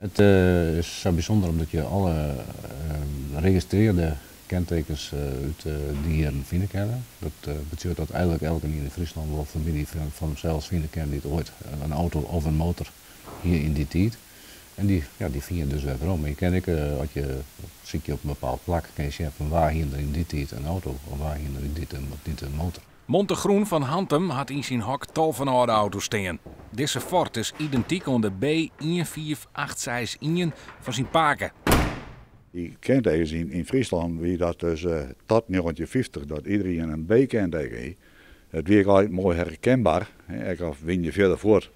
It is sa bysûnder omdat je alle registrearde kentekens út dy jierren fine kinne. Dat betsjut dat eigenlik elkenien yn Fryslân wol famylje fan himsels fine kin dy't oait in auto of in motor hie yn dy tiid. En dy, ja, dy fine je dus wer werom. Je kin ek, as je sykje op in bepaald plak, kin je sjen fan wa hie der yn dy tiid in auto of wa hie der yn dy tiid in motor. Monte Groen fan Hantum hat yn syn hok tal fan âlde auto's stean. Dizze Ford is identyk oan de B15861 fan syn pake. Dy kentekens yn Fryslân wie dat dus tot 1950 dat iderien in B-kenteken hie. It wie ek altyd moai herkenbaar, ek al wiene je fierder fuort,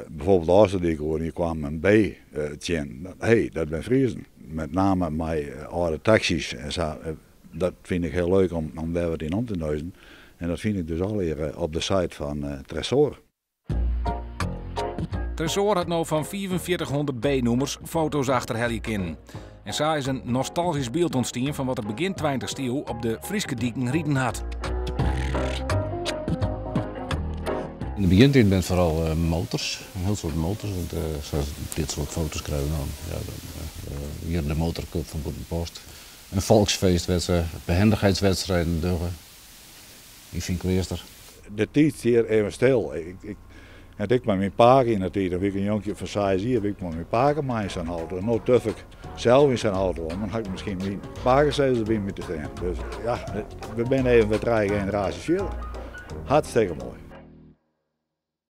bijvoorbeeld de Ofslútdyk oer en je kwamen in B tsjin. Hé, dat binne Friezen. Met name mei âlde taksys en sa, dat fyn ik hiel leuk om dêr wat yn om te neuzen. En dat fyn ik dus allegear op de site fan Tresoar. Tresoar hat no fan 4500 B-nûmers foto's achterhelje kinnen. En sa is in nostalgysk byld ûntstien fan wat der begjin tweintichste iuw op de Fryske diken riden hat. Yn de begjintiid binne it foaral motors, in hiel soad motors. Want sa dit soart foto's krije we dan. Ja, dan hjir de motorcup fan Bûtenpost. In folksfeest wêr't se behendichheidswedstriden dogge yn Feankleaster. De tiid stiet even stil. Ik, en ik mei myn pake yn de tiid, dan wie ik in jonkje fan seis jier, wie ik mei myn pake mei yn sa'n auto. En no tuf ik sels yn sa'n auto om en ha ik miskien myn pakesizzer by my te stean. Dus ja, we binne even wer trije generaasjes fierder. Hartstikke moai.